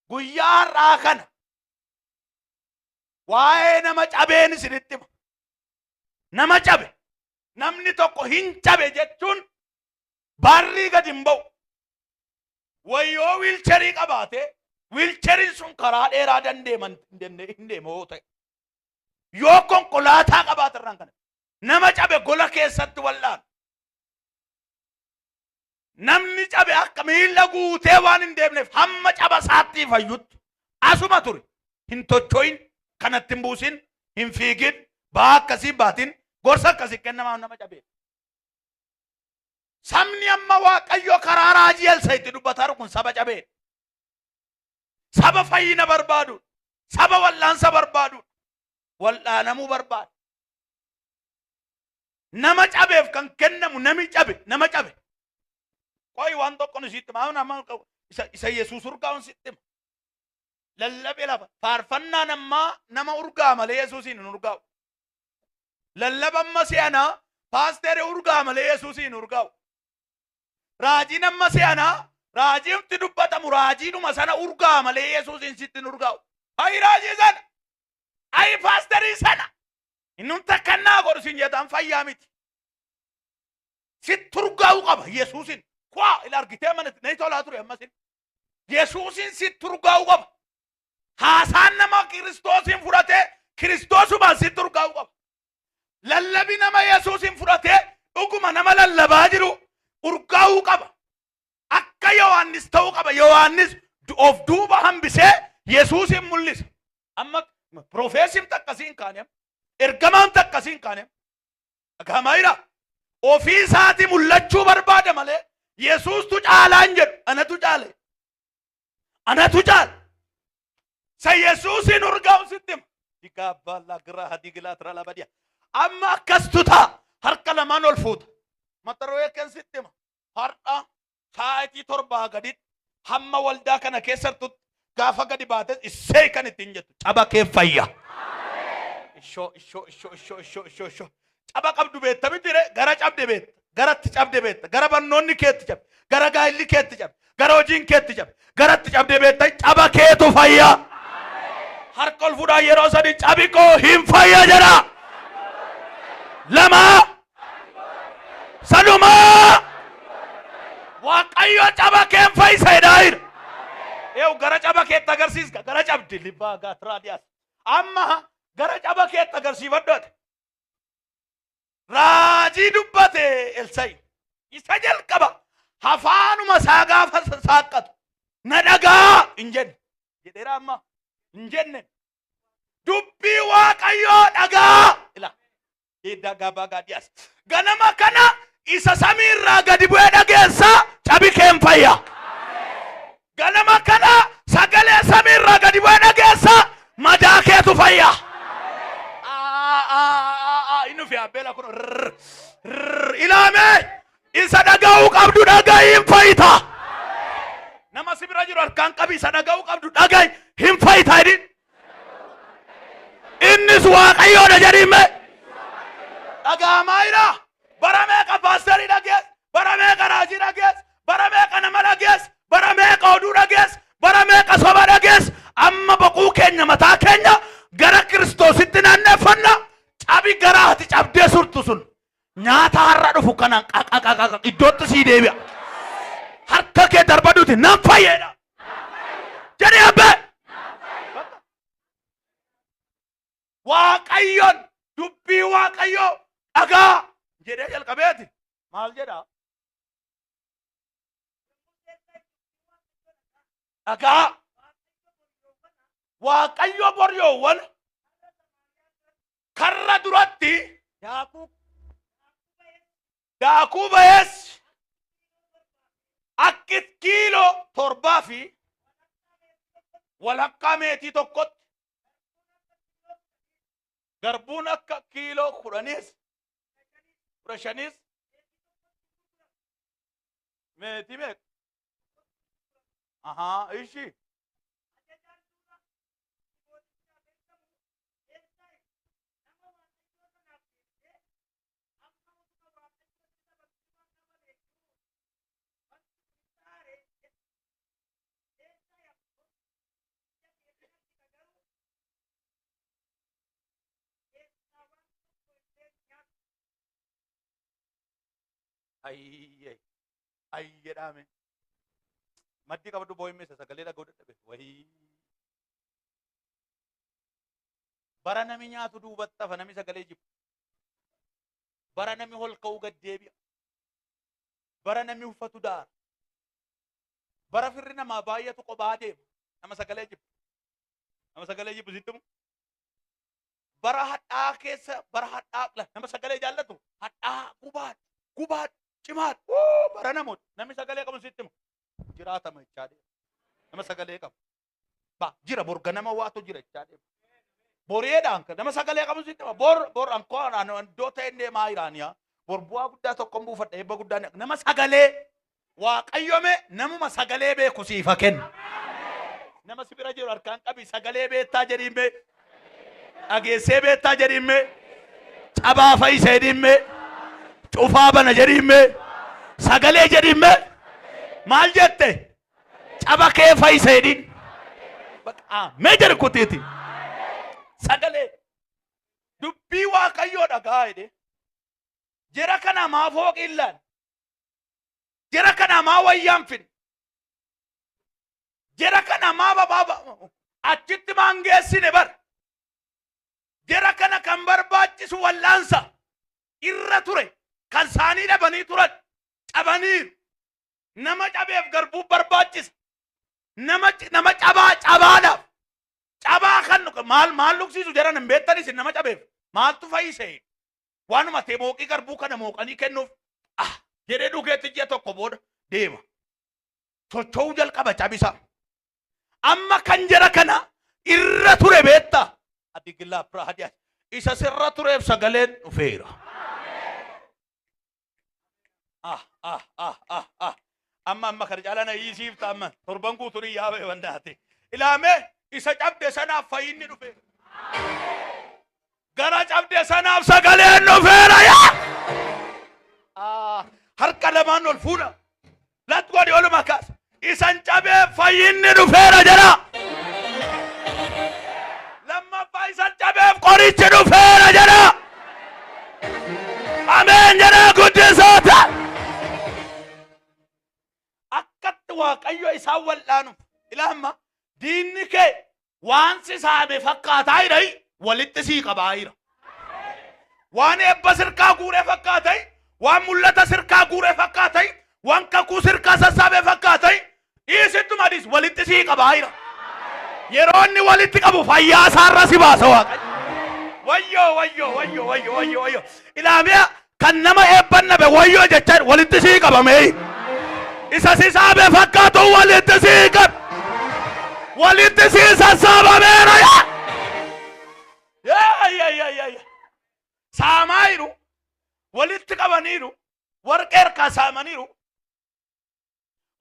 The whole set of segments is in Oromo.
Guyyaa har'aa kana waa'ee nama cabeen isinitti hima. Nama cabe, namni tokko hin cabe jechuun baarrii gadi hin ba'u. Wayyoo wiilcherii qabaate, wiilcheriin sun karaa dheeraa dandeeman hin deema yoo ta'e. Yoo konkolaataa qabaate irraan kana. Nama cabe gola keessatti wal'aanu. Namni cabe akka miilla guutee waan hin deemneef hamma caba isaatti fayyutti asuma ture. Hin tocho'in, kanatti hin buusin, hin fiigin, ba'aa akkasii hin baatin, gorsa akkasii kennamaa nama cabe. Sabni amma Waaqayyo karaa raajii Elsa itti dubbataa jiru kun saba cabeedha. Saba fayyina barbaadu, saba wal'aansa barbaadu, wal'aanamuu barbaada. Nama cabeef kan kennamu nami cabe nama cabe. Qoyi waan tokko nu sitti hima nama isa Yesuus urgaa'uun sitti hima. Lallabe lafa faarfannaan ammaa nama urgaa malee Yesuusiin hin urgaa'u. Lallaba amma si'anaa paasteeri urgaa malee Yesuusiin hin urgaa'u. Raajiin amma si'anaa raajiin dubbatamu raajiidhuma sana urgaa malee Yesuusiin sitti hin urgaa'u. Ayi raajii sana! Ayi paasterii sana! Innum takkannaa godhu sin jedhaan fayyaa miti. Sitti urgaa'uu qaba Yesuusin. Kuwaa ila argitee mana na tolaa ture ammasin. Yesuusin sitti urgaa'uu qaba. Haasaan nama Kiristoosiin fudhatee Kiristoosumaan sitti urgaa'uu qaba. Lallabi nama Yesuusin fudhatee dhuguma nama lallabaa jiru urgaa'uu qaba. Akka Yohaannis ta'uu qaba. Yohaannis of duuba hambisee Yesuusin mul'isa. Amma piroofeesiin akkasii hin kaane. Ergamaan akkasii hin kaane. Dhaga'amaa jira. Ofii isaatii mul'achuu barbaada malee Yesuustu caalaa hin jedhu. Anatu caale. Anatu caala. Sa Yesuusiin urgaa'u sitti hima. Digaa baallaa giraa hadii gilaa tira labadiya. Amma akkastu ta'a. Harka lamaan ol fuuta. Mata duree kan sitti hima. Har'a sa'aatii torbaa gaditti hamma waldaa kana keessattutti gaafa gadi baates issee kan ittiin jettu caba kee fayya. Ishoo ishoo ishoo ishoo ishoo ishoo ishoo caba qabdu beekta miti ree gara cabde beekta garatti cabde beekta gara barnoonni keetti cabde gara gaa'illi keetti cabde gara hojiin keetti cabde garatti cabde beekta caba keetu fayya. Harka ol fuudhaa yeroo sadi cabi koo hin fayya jedha. Lama sadumaa Waaqayyo caba kee hin fayyisa jedhaa jira. Eewu gara caba keetti agarsiiska gara cabdi libbaa gaatiraadiyaas. Amma gara caba keetti agarsiifadhu ati. Raajii dubbate Elsa'i. Isa jalqaba hafaanuma isaa gaafa saaqqatu na dhagaa hin jenne. Jedheera amma hin jenne. Dubbii Waaqayyoo dhagaa. Ila. Idda gabaa gaadhiyaas. Ganama kana isa samii irraa gadi bu'ee dhageessa cabi kee hin fayya. Ganama kana sagalee samii irraa gadi bu'ee dhageessa madaa keetu fayya. Inni fi abbeela kun ilaame isa dhaga'uu qabdu dhaga'i hin fayyita. Nama si bira jiru harkaan qabi isa dhaga'uu qabdu dhaga'i hin fayyita jedhin. Innis Waaqayyoodha jedhiin mee. Dhaga'amaa jira. Bara meeqa paasterii dhagees, bara meeqa raajii dhagees, bara meeqa nama dhagees, bara meeqa oduu dhagees, bara meeqa soba dhagees. Amma boquu keenya mataa keenya gara Kiristoositti naanneeffanna. Cabi gara ati cabdee surtu sun nyaata har'a dhufu kana qaqaqaqaqa iddootti sii deebi'a. Harka kee darbadhuuti nan fayyeedha. Jedhi abbee. Waaqayyoon dubbii Waaqayyoo dhagaa jedhee jalqabeeti. Maal jedha? Dhagaa. Waaqayyo boryoowwan karra duratti Daakuu daakuu ba'ees akki kiiloo torbaa fi walakkaa meetii tokkotti garbuun akka kiiloo kudhaniis kudha shaniis meetii meeqa? Ahaa, ishi. Ayyee ayyee dhaame. Maddii qabadhu boo'in meessa sagalee dhaga'uu dadhabe. Wayii. Bara nami nyaatu duubatti hafa nami sagalee jibbu. Bara nami ol ka'uu gad deebi'a. Bara nami uffatu daara. Bara firri namaa baay'atu kophaa deema. Nama sagalee jibbu. Nama sagalee jibbu sitti himu. Bara hadhaa keessa bara hadhaa la, nama sagalee jaallatu hadhaa gubaadha gubaadha cimaadha. Wuu, bara namoota namni sagalee qabu sitti himu. Jiraatama jechaa deema. Nama sagalee qabu. Ba jira bor ganama waatu jira jechaa deema. Boreedhaan kan nama sagalee qabu sitti hima. Bor bor ankoo anaan iddoo ta'e deemaa jiraaniyaa. Bor bu'aa guddaa tokkon buufadha eebba guddaa nama sagalee Waaqayyome namuma sagalee beeku siif haa kennu. Nama si bira jiru harkaan qabi sagalee beektaa jedhiin mee. Dhageessee beektaa jedhiin mee. Cabaa fayyisa jedhiin mee. Cufaa bana jedhiin mee. Sagalee jedhiin mee. Maal jette? Caba kee fayyisa jedhiin. Baqa mee jedhi kutiiti. Sagalee dubbii Waaqayyoo dhagaa jedhee. Jara kana maa fooqiin laan? Jara kana maa wayyaan fin? Jara kana maa babaa achitti maan geessine bar? Jara kana kan barbaachisu wal'aansa irra ture kan saanii dhabanii turan cabaniiru. Nama cabeef garbuu barbaachisa. Nama cabaa cabaadhaaf cabaa kan maal maal dhugsiisu jaran hin beektan isin nama cabeef maaltu fayyise? Waanuma ta'e mooqii garbuu kana mooqanii kennuuf ah jedhee dhugeetti ji'a tokko booda deema. Socho'uu jalqaba cabisa. Amma kan jara kana irra ture beekta. Adigilaa Pirahadiyaa. Isa sirra tureef sagaleen dhufeera. Ah ah ah ah ah. Amma amma kana caalaa na hiisiifta amma torban guutuun hin yaabee wandaate. Ilaamee isa cabde sanaaf fayyinni dhufeera. Gara cabde sanaaf sagaleen dhufeera yaa. Ah, harka lamaan ol fuudha. Lat godhi oluma kaas. Isan cabee fayyinni dhufeera jedha. Lammaffaa isan cabeef qorichi dhufeera jedha. Ameen jedha guddisoota. Akkatti Waaqayyo isaan wal'aanuuf. Ilaa amma diinni kee Waan si saame fakkaataa jira walitti sii qabaa jira. Waan eebba sirkaa guuree fakkaatai, waan mul'ata sirkaa guuree fakkaatai, waan kakuu sirkaa sassaabee fakkaatai, dhiisittuma dhiis walitti sii qabaa jira. Yeroo inni walitti qabu fayyaa isaarra si baasa Waaqayyo. Wayyoo wayyoo wayyoo wayyoo wayyoo wayyoo. Ilaamiyaa kan nama eebban dhabe wayyoo jechaan walitti sii qabamee. Isa si saabe fakkaatu walitti sii qab. Walitti sii sassaabameera yaa. Yaa yaa yaa yaa yaa. Saamaa jiru walitti qabaniiru warqee harkaa saamaniiru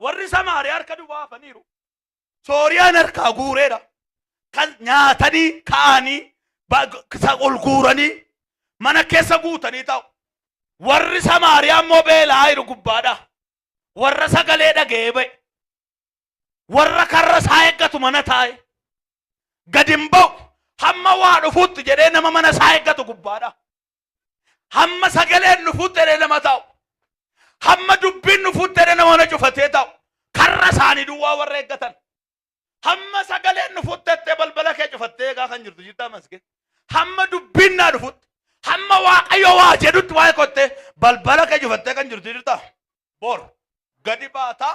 warri Samaariyaa harka duwwaa hafaniiru. Sooriyaan harkaa guureera. Kan nyaatanii ka'anii isa ol guuranii mana keessa guutanii ta'u. Warri Samaariyaa immoo beela'aa jiru gubbaadha. Warra sagalee dhaga'ee ba'e. Warra karra isaa eeggatu mana taa'e. Gad hin ba'u. Hamma waa dhufutti jedhee nama mana isaa eeggatu gubbaadha. Hamma sagaleen dhufutti jedhee nama taa'u. Hamma dubbiin dhufutti jedhee nama mana cufatee taa'u. Karra isaanii duwwaa warra eeggatan. Hamma sagaleen dhufutti jettee balbala kee cufattee eegaa kan jirtu jirtaa maskee. Hamma dubbiin naa dhufutti. Hamma Waaqayyo waa jedhutti waa'ee kottee balbala kee cufattee kan jirtu jirtaa. Bor gadi baataa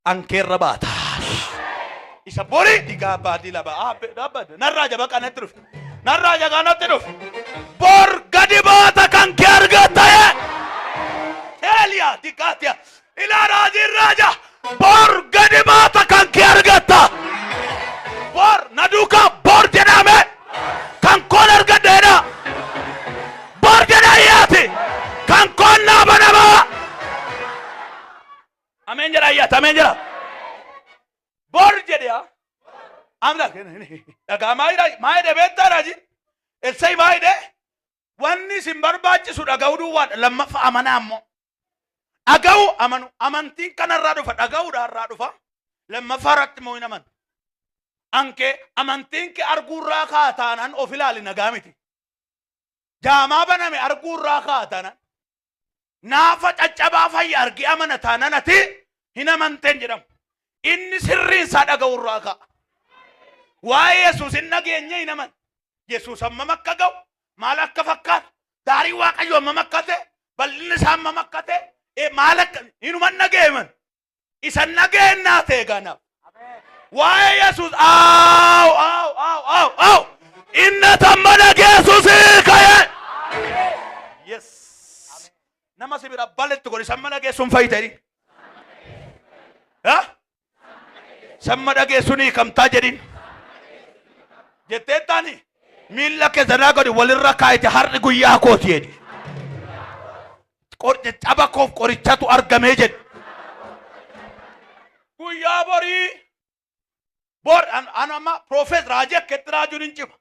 ankeerra baataa. Isa bori digaa baadii laba dhaabbate narraa jaba kanatti dhufe narraa jaba kanatti dhufe bor gadi baata kan kee argatta yee teeliyaa digaatiya ilaa raajii raaja bor gadi baata kan kee argatta bor na duukaa bor jedhame kan koon argadheedha bor jedha iyyaati kan koon naa banamaa Ameen jedha ayyaata ameen jedha. Bor jedhe yaa. Amla dhagaa maa jedha maa jedhe beektaa raaji. Elsay maa jedhe wanni isin barbaachisu dhaga'uu duwwaadha lammaffaa amanaa ammoo. Dhaga'uu amanu amantiin kanarraa dhufa dhaga'uudhaa irraa dhufa lammaffaa irratti immoo hin amanu. Ankee amantiin kee arguurraa kaa taanaan of ilaali nagaa miti. Jaamaa baname arguurraa kaa taanaan. Naafa caccabaa fayya argee amana taanaan ati hin amanteen jedhamu. Inni sirriin isaa dhaga'u irraa ka'a. Waa'ee Yesuus hin dhageenye hin aman. Yesuus hammam akka ga'u, maal akka fakkaatu, daarii Waaqayyoo hammam akka ta'e, bal'inni isaa hammam akka ta'e, maal akka hinuma dhaga'eman. Isa dhageenyaa ta'e ganaaf. Waa'ee Yesuus aaw aaw aaw aaw aaw inna tamma dhageessuus ka'e. Yes. Nama si bira baletti godhi samma dhageessuun fayyita jedhin. Ha? Samma dhageessuun hiikamtaa jedhin. Jettee taani miilla kee zanaa godhi walirra kaayite har'i guyyaa kooti jedhi. Caba koof qorichatu argamee jedhe. Guyyaa borii bor an amma profeet raajii akkeetti raajuun hin cima.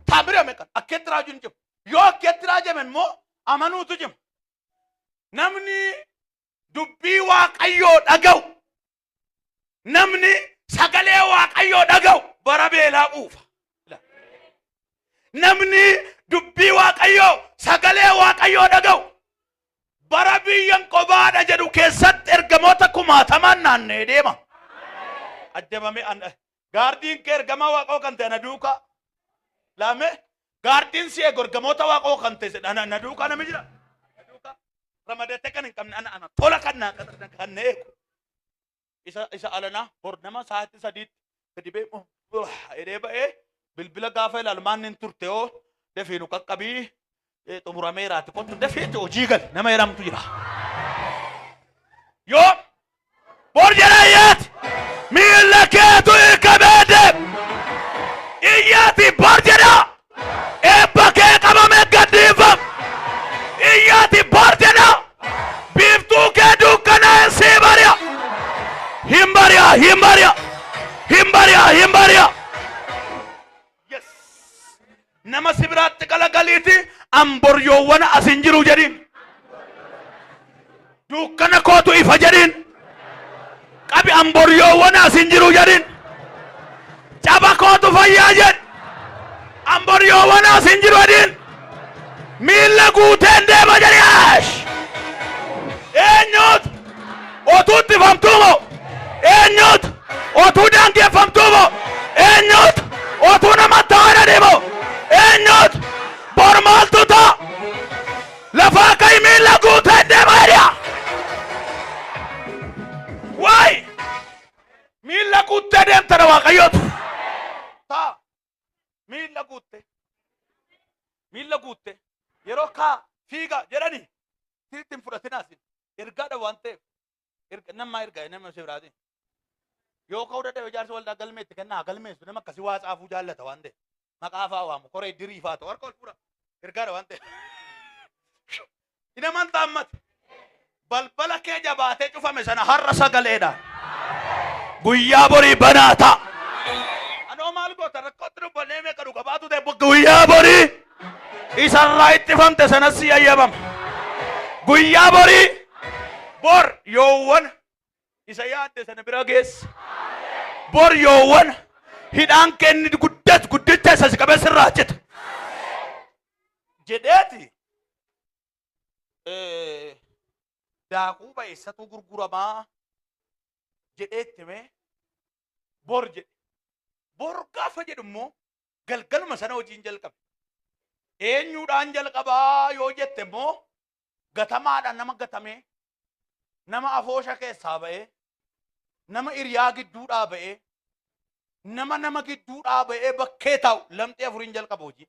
Taamira meeqa akkeetti raajuun hin cima. Yoo akkeetti raajame immoo amanuutu cima. Namni dubbii Waaqayyoo dhaga'u, namni sagalee Waaqayyoo dhaga'u bara beelaa quufa. Namni dubbii Waaqayyoo, sagalee Waaqayyoo dhaga'u bara biyyan qobaadha jedhu keessatti ergamoota kumaatamaan naanna'ee deema. Ajjabame gaardiin kee ergamaa Waaqoo kan ta'e na duukaa. Laame gaardiin si eegu ergamoota Waaqoo kan ta'e na duukaa namni jira. Na duukaa. Ramadate kan hin qabne ana ana tola kan naa kan na eegu. Isa alanaa bor nama sa'aatii 3tti gadi ba'ee jedhee ba'ee bilbila gaafa ilaalu maan hin turte hoo dafii nu qaqqabii xumurameeraati kottu dafiitti hojii gali nama jedhamtu jira. Yoo bor jedha iyyaati miilla keetu hiikamee deem iyyaati bor jedha eebba kee qabame gadhiifam iyyaati bor jedha biiftuu kee dukkanaa'e sii bari'a hin bari'a hin bari'a hin bari'a hin bari'a. Yes. Nama si biraatti galagaliiti an bor yoowwana as hin jiru jedhiin. Dukkana kootu ifa jedhiin. Qabi an bor yoowwana as hin jiru jedhiin. Caba kootu fayyaa jedhi. An bor yoowwana as hin jiru jedhiin. Miilla guuteen deema jedhi. Ash! Eenyuutu otuu ittifamtuu moo? Eenyuutu otuu daangeffamtuu moo? Eenyuutu otuu nama taa'anii moo? Eenyuutu bor maaltu ta'a? Lafaa ka'i miilla guuteen deema jedhi. Waay! Miilla guuttee deemtana Waaqayyootu. Ta'a. Miilla guutte. Miilla guutte. Yeroo kaa fiiga jedhani sirriitti hin fudhatinaa isin. Ergaadha waan ta'eef. Erga nama erga nama si biraatiin. Yoo ka'uu dadhabe jaarsi waldaa galmeetti kennaa haa galmeessu nama akkasii waa tsaafuu jaallata waan ta'eef. Maqaa fa'aa waamu koree dirii fa'aa ta'u harka ol fuudha. Ergaadha waan ta'eef. Hin amantaa ammati. Balbala kee jabaatee cufame sana har'a sagaleedha. Guyyaa borii banaa ta'a. Anoo maal goota rakkootti dubbannee meeqa dhuga baatu ta'e guyyaa borii isarraa ittifamte sanas si ayyabama. Guyyaa borii bor yoowwan isa yaadde sana bira geessa. Bor yoowwan hidhaan kenni guddat guddicha isa si qabee sirraa cita. Jedheeti daakuu ba'eessatu gurguramaa jedhee itti himee bor jedhe. Bor gaafa jedhu immoo galgaluma sana hojiin jalqabe. Eenyuudhaan jalqabaa yoo jette immoo gatamaadhaan nama gatamee nama afoosha keessaa ba'ee nama hiriyaa gidduudhaa ba'ee nama nama gidduudhaa ba'ee bakkee taa'u lamxii afuriin jalqaba hojii.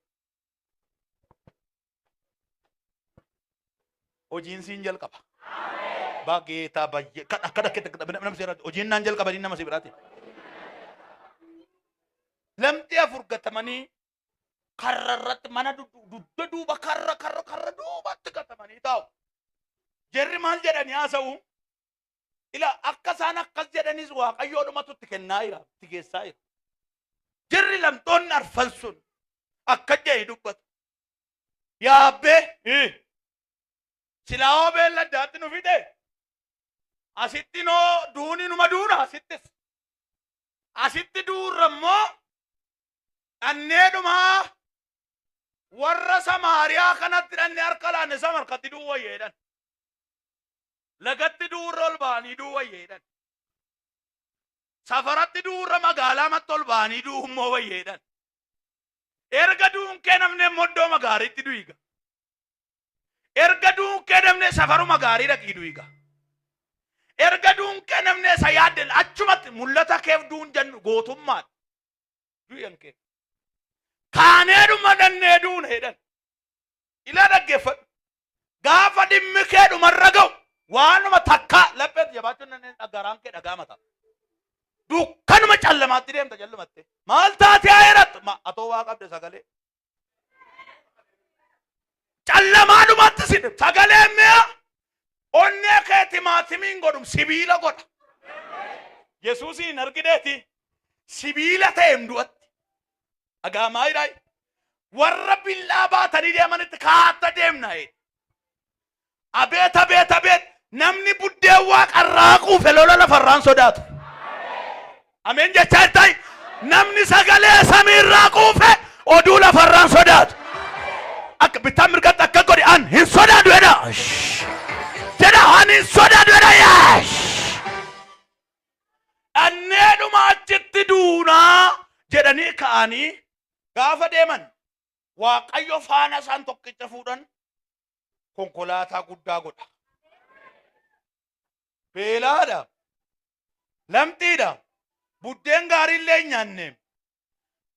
Hojiin siin jalqaba. Bageetaa bayyee kan akka dhakke nama seeraati. Hojiin naan jalqaba nama si biraati. Lamxii afur gatamanii karra irratti mana dugda duuba karra karra karra duubatti gatamanii taa'u. Jarri maal jedhanii haasa'u? Ila akka isaan akkas jedhanis Waaqayyoodhumatu itti kennaa jira, itti geessaa jira. Jarri lamxoonni arfan sun akka jedhanii dubbatu. Yaabbee silaa hoo beelladdaatti nu fide asitti noo duuni numa duuna asittis. Asitti duurra immoo dhanneedhumaa Warra Samaariyaa kanatti dhanne harka laanne sama harkatti du'uu wayya jedhan. Lagatti du'uurra ol ba'anii du'uu wayya jedhan. Safaratti du'uurra magaalaa matti ol ba'anii du'uu immoo wayya jedhan. Erga du'uun kee namni immoo iddoo gaariitti du'iga. Erga du'uun kee namni safaruma gaarii dhaqii du'iga. Erga du'uun kee namni isa yaadde achumatti mul'ata keef du'uun jennu gootummaadha. Du'an kee. Kaaneedhuma dhannee duuna jedhan. Ilaa dhaggeeffadhu. Gaafa dhimmi kee dhumarra ga'u waanuma takka lapheetti jabaachuun dandeenye garaan kee dhagaa mataa. Dukkanuma callamaatti deemta jallumatte. Maal taatee ayeerattu? Ma atoo waa qabde sagalee. Callamaadhumatti si sagaleen mi'a onnee kee timaatimiin godhum sibiila godha. Yesuusiin hin argineeti sibiila ta'eem du'atti. Dhagaamaa jiraa? Warra billaa baatanii deemanitti kaatta deemna. Abeet abeet abeet namni buddeen waaqarraa quufe lola lafarraan sodaatu. Ameen jechaa jirtai namni sagalee samiirraa quufe oduu lafarraan sodaatu. Akka bitaa mirgatti akka godhi an hin sodaadu jedha. Jedha an hin sodaadu jedha. Yeesh. Dhanneedhuma achitti duunaa jedhanii ka'anii gaafa deeman Waaqayyo faana isaan tokkicha fuudhan konkolaataa guddaa godha. Beelaadha. Lamxiidha. Buddeen gaarii illee hin nyaanne.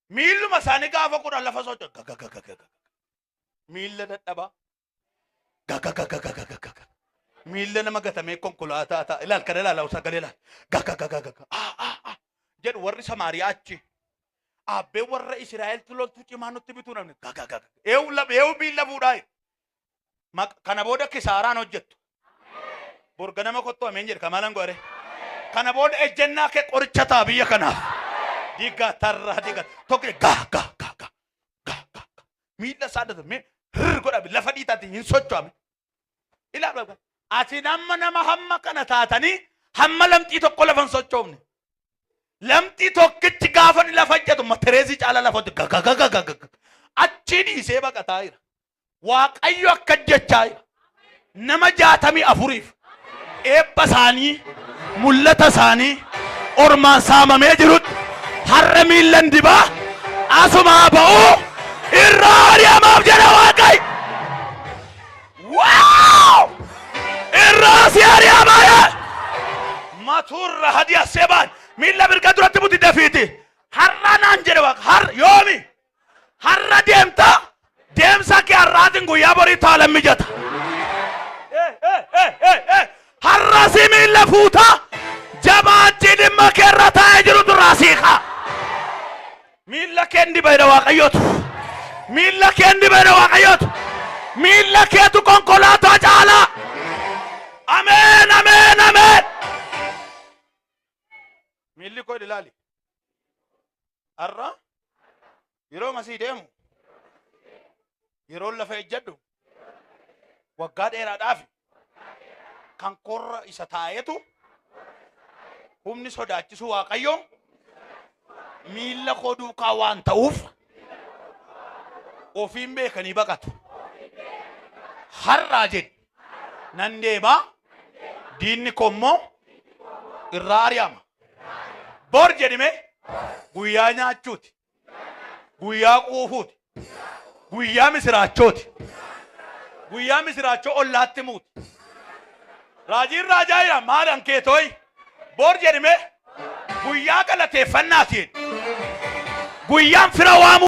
Miilluma isaanii gaafa godhan lafa socho'u. Gagagagagaga. Miilla dadhabaa. Gagagagagaga. Miilla nama gatamee konkolaataa ta'a. Ilaal kana ilaala sagalee ilaal. Gagagagaga. Ah ah ah. Jedhu warri Samaariyaa achi. Aabbee warra Israa'eltu loltuu cimaa nutti bituu namni. Gagagaga. Eewu laf eewu miilla fuudhaa. Kana booda kisaaraan hojjettu. Bor ganama kottu ameen jedhe kamaalan godhare. Kana booda ejjennaa kee qoricha ta'a biyya kanaaf. Diigaa tarraa diigaa tokko gaa gaa gaa gaa gaa gaa miilla isaa data mee rir godha lafa dhiitaatti hin socho'ame. Ilaa ati nama nama hamma kana taatanii hamma lamxii tokko lafa hin sochoofne. Lamxii tokkichi gaafa inni lafa ejjetu matereezii caala lafa hojjetu gagagagagaga achii dhiisee baqataa jira. Waaqayyo akka jechaa jira. Nama 64f eebba isaanii mul'ata isaanii ormaan saamamee jirutti har'a miillan dibaa asumaa ba'uu irraa ari'amaaf jedha Waaqayyo. Waaw! Irraa si ari'amaa yaa! Matuurra hadi asee baan miilla mirga duratti buti dafiiti. Har'a naan jedhe Waaqa har'a yoomi? Har'a deemta deemsa kee har'aatiin guyyaa borii taalan mijata. Har'a si miilla fuuta jabaachi dhimma kee irra taa'ee jirutu irraa siiqa. Miilla kee hin diba jedha Waaqayyootu. Miilla kee hin diba jedha Waaqayyootu. Miilla keetu konkolaataa caalaa. Ameen ameen ameen. Miilli koo ilaali. Har'a yeroo masii deemu yeroon lafa ejjadhu waggaa dheeraadhaaf kan korra isa taa'etu humni sodaachisu Waaqayyo miilla koo duukaa waan ta'uuf ofiin beekanii baqatu. Har'aa jedhi nan deema diinni koo immoo irraa ari'ama. Bor jedhime guyyaa nyaachuuti. Guyyaa quufuuti. Guyyaa misiraachooti. Guyyaa misiraachoo ollaatti himuuti. Raajiin raajaa jira maalan kee tooyi. Bor jedhime guyyaa galateeffannaati. Guyyaan fira waamuu.